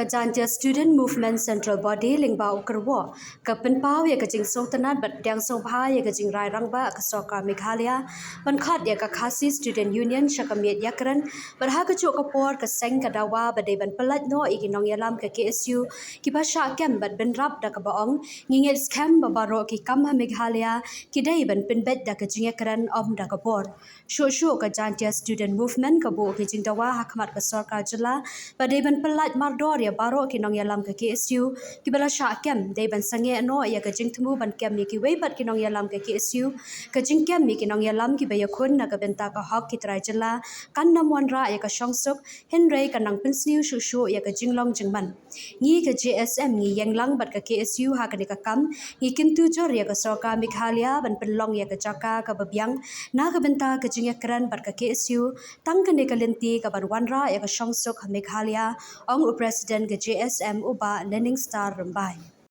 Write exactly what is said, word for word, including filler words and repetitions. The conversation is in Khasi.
Jaintia Student Movement Central Body lyngba u Kyrwoh ka pynpaw ïa ka jingsngewtynnad bad pdiang sngewbha ïa ka jingrai rangbah ka Sorkar Meghalaya ban khot ïa ka Khasi Student Union sha ka miet ïakren bad ha kajuh ka por ka seng ka dawa ba dei ban pyllait noh ïa ki nongïalam ka K S U kiba shah kem bad bynrap da kaba ong ngi ngeit skhem ba baroh ki kam ha Meghalaya ki dei ban pynbeit da ka jingïakren ym da ka bor. Shuh shuh ka Jaintia Student Movement ka buh ka jingdawa ha khmat ka Sorkar Jylla ba dei ban pyllait mardor ïa baroh ki nongïalam ka K S U kiba la shah kem, dei ban sangeh noh ïa ka jingthmu ban kem ïa kiwei pat ki nongïalam ka K S U, ka jingkem ïa ki nongïalam kiba ïakhun na ka bynta ka hok ki trai jylla kan nym wanrah ïa ka shongsuk, hynrei kan nang pynsniew shuh shuh ïa ka jinglong jingman. Ngi ka J S M ngi ïeng lang bad ka K S U ha kane ka kam, ngi kyntu jur ïa ka Sorkar Meghalaya ban pynlong ïa ka jaka kaba biang na ka bynta ka jingïakren bad ka K S U, tang kane ka lynti ka ban wanrah ïa ka shongsuk ha Meghalaya, ong u President ka J S M u Bah Learning Star Rymbai.